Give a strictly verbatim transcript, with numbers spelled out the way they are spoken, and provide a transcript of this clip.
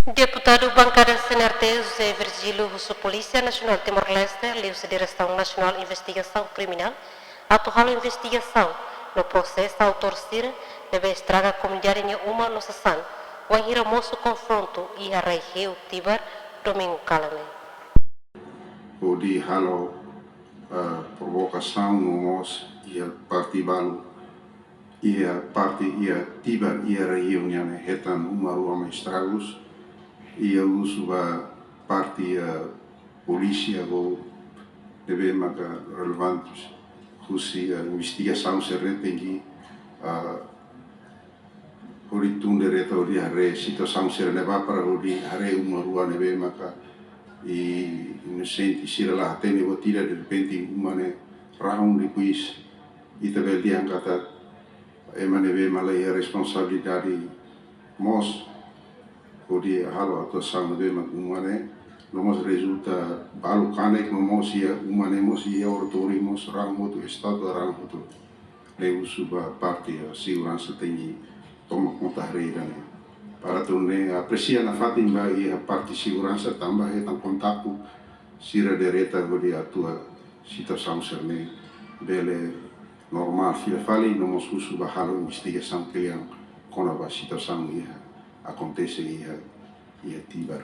Deputadu Bankada CNRT José Virgílio husu Polísia Nasionál Timor-Leste liuhusi Diresaun Nasionál Investigasaun Kriminál atu halo investigasaun no prosesa autór sira ne'ebé estraga komunidade nia uma no sasán, wainhira mosu konfrontu iha Rai-Hiu Tibar, Domingu kalan ne'e. Hodi halo, eh, provokasaun no mós iha parte balu, iha parte iha Tibar, iha Rai-Hiu nian ne'e hetan uma rua mai estragus, iha husu ba parte, eh, polísia ho ne'ebé maka relevante husi, eh, investigasaun sira-ne'e tenke, eh, hodi tun direta hodi haree situasaun sira-ne'e ba para hodi haree uma rua ne'ebé maka inosente sira la hatene buat ida derrepente uma ne'e rahun, depois ita bele dehan katak ema ne'ebé mak la iha responsabilidade mós hodi halo atuasaun ne'ebé mak uma ne'e no mós rezulta balu kanek no mós iha uma ne'e mós iha oratóriu mós rahun hotu, estátua rahun hotu. Ne'e husu ba parte, eh, seguransa tenke toma konta haree ida-ne'e. Para atu nune'e apresia nafatin ba iha parte seguransa tanba hetan kontaktu sira direta hodi atua situasaun sira-ne'e bele normál fila fali no mós husu ba halo investigasaun kle'an kona-ba situasaun iha akontese iha, iha Tibar.